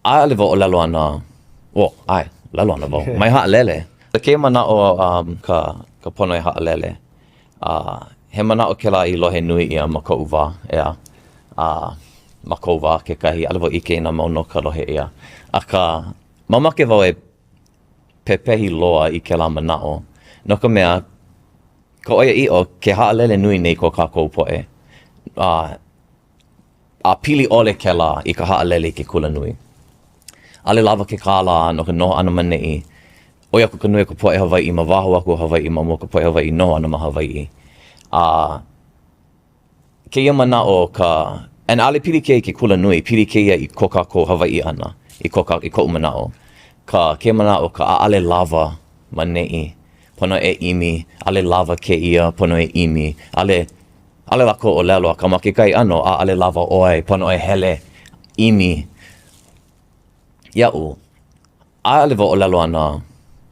ʻAʻole wau ʻōlelo ana, oh, ʻae, ʻōlelo ana wau, mai haʻalele. Kēia manaʻo um, ka, ka pono e haʻalele, uh, he manaʻo kēlā i lohe nui ʻia ma koʻu wā, ʻeā. A ma kou wā kekahi, ʻaʻole wau ʻike inā mau nō ka lohe ʻia. Akā, mamake wau e pepehi loa i kēlā manaʻo, no ka mea, ka ʻoiaʻiʻo, ke haʻalele nui nei ko kākou poʻe. A, a pili ʻole kēlā i ka haʻalele i ke kulanui. ʻAʻole lawa ke kālā no ka noho ʻana ma neʻi. ʻOi aku ka nui o ka poʻe Hawaiʻi ma waho aku o Hawaiʻi ma mua o ka poʻe Hawaiʻi noho ana ma Hawaiʻi. A kēia manaʻo ka, and ʻaʻole pili kēia i ke kulanui, pili kēia i ko kākou Hawaiʻi ʻana, i ko kā, i koʻu manaʻo. Ka, kēia manaʻo ka ʻaʻole lawa ma neʻi, pono e ʻimi, ʻaʻole lawa kēia, pono e ʻimi, ʻaʻole, ʻaʻole lākou ʻōlelo, akā ma kekahi ʻano, ʻaʻole lawa ʻoe, pono e hele, ʻimi. Iaʻu, ʻaʻole wau ʻōlelo ana,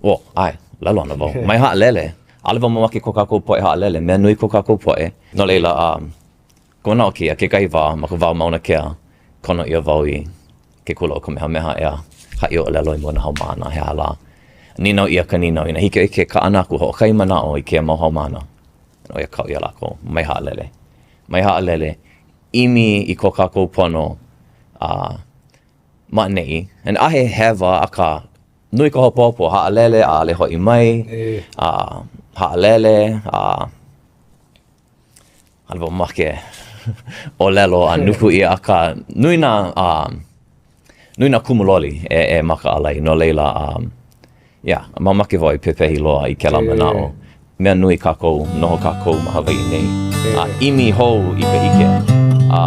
oh, ʻae, ʻōlelo ana wau, mai haʻalele. ʻAʻole wau mamake ko kākou poʻe haʻalele, mea nui ko kākou poʻe. No laila, um, ka manaʻo kēia, kekahi wā, ma ka wā Mauna Kea, kono ʻia wau i ke kula ʻo Kamehameha, ʻeā, haʻi ʻōlelo i mua nā haumāna, he aha lā. Nīnau ʻia ka nīnau, inā hiki ke kaʻana aku hoʻokahi manaʻo i kēia mau haumāna. ʻO ia kaʻu iā lākou, mai haʻalele. Mai haʻalele, ʻimi i ko kākou pono a ma ʻaneʻi. And ʻaʻahe hewa, akā, nui ka hopohopo, haʻalele, ʻaʻole hoʻi mai, a haʻalele, a ʻaʻole wau mamake ʻōlelo a nuku ʻia, akā, nui nā, nui nā kumuloli e, e makaʻala ai, no laila, um, yeah, mamake wau e pepehi loa i kēlā manaʻo. Mea nui kākou, noho kākou ma Hawaiʻi nei, a ʻimi hou i ka ʻike. A.